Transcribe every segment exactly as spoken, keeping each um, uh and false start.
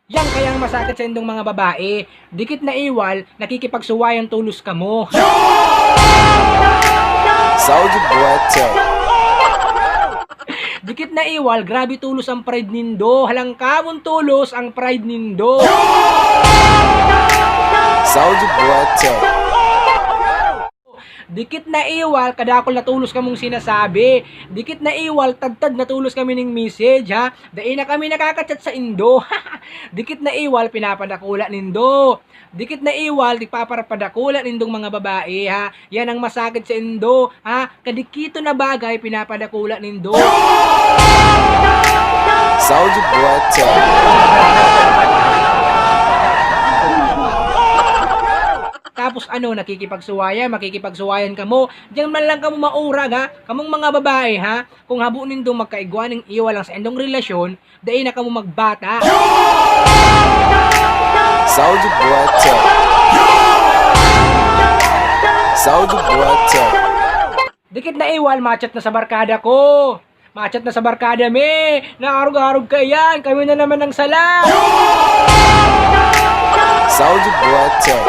Yan kaya ang masakit sa indong mga babae. Dikit na iwal, nakikipagsuwayan tolos kamo. Soulja Boy Tech. Dikit na iwal, grabe tolos ang pride nindo. Halangkawon tolos ang pride nindo. Soulja Boy Tech. Dikit na iwal, kadakol na tolos kamong sinasabi. Dikit na iwal, tadtad na tolos kami ning message, ha? Dai na kami nakaka-chat sa indo. Dikit na iwal, pinapadakula nindo. Dikit na iwal, tigpaparpadakula nindong mga babae, ha? Yan ang masakit sa indo, ha? Kadikito na bagay, pinapadakula nindo. Soulja Boy Tech. Tapos ano, nakikipagsuwayan, makikipagsuwayan kamo. Diyan man lang kamo maurag, ha? Kamong mga babae, ha? Kung habo nindong magkaigwa ning iwal ang sa indong relasyon, dai na kamo magbata. Soulja Boy Tech. Soulja Boy Tech. Dikit na iwal, machat na sa barkada ko. Machat na sa barkada mi. Naarog-arog kaiyan. Kami na naman ang sala. Soulja Boy Tech.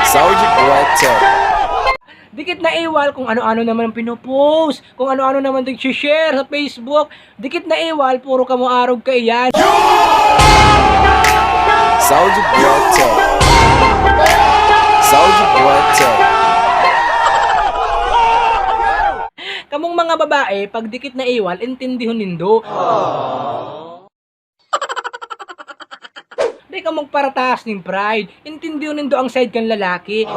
Soulja Boy Tech. Dikit na iwal kung ano-ano naman ang pinopost, kung ano-ano naman din share sa Facebook. Dikit na iwal, puro kamo arog kaiyan. Soulja Boy Tech. Soulja Boy Tech. Kamong mga babae, pag dikit na iwal, intindihon nindo. Di ka magparataas ning pride. Intindihon nindo ang side kan lalaki.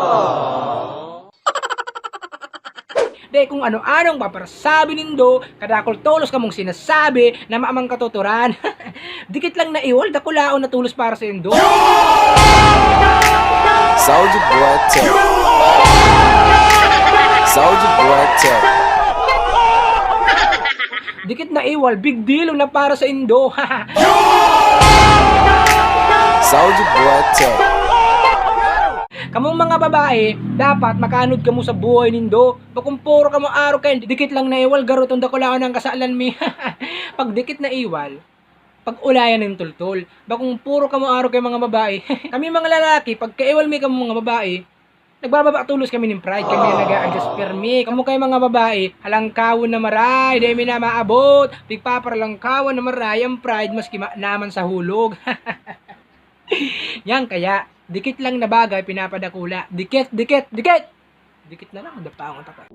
Di kung ano-anong paparasabi nindo, kadakol tolos kamong sinasabi na mamang katuturan. Dikit lang na iwal, dakulaon na tolos para sa indo. Soulja Boy Tech. Soulja Boy Tech. Dikit na iwal, big deal na para sa indo. Soulja Boy Tech. Kamong mga babae, dapat makaanod kamo sa buhay nindo. Bakong puro kamo arog kayo, dikit lang na iwal, garo tong dakulaon ang kasalan mi. Pag dikit na iwal, pag-ulayan ning tultol. Bakong puro kamo arog kayo mga babae. Kami mga lalaki, pag kaiwal mi kamo mga babae, nagbababa tolos kami ning pride. Kami ang nag-a-adjust permi. Kamo kayo mga babae, halangkawon na maray, dai mi na maabot. Pigpaparalangkawon na maray ang pride, maski ma- naman sa hulog. Yan kaya, dikit lang na bagay pinapadakula. Dikit, dikit, dikit! Dikit na lang, dapaon ta pa.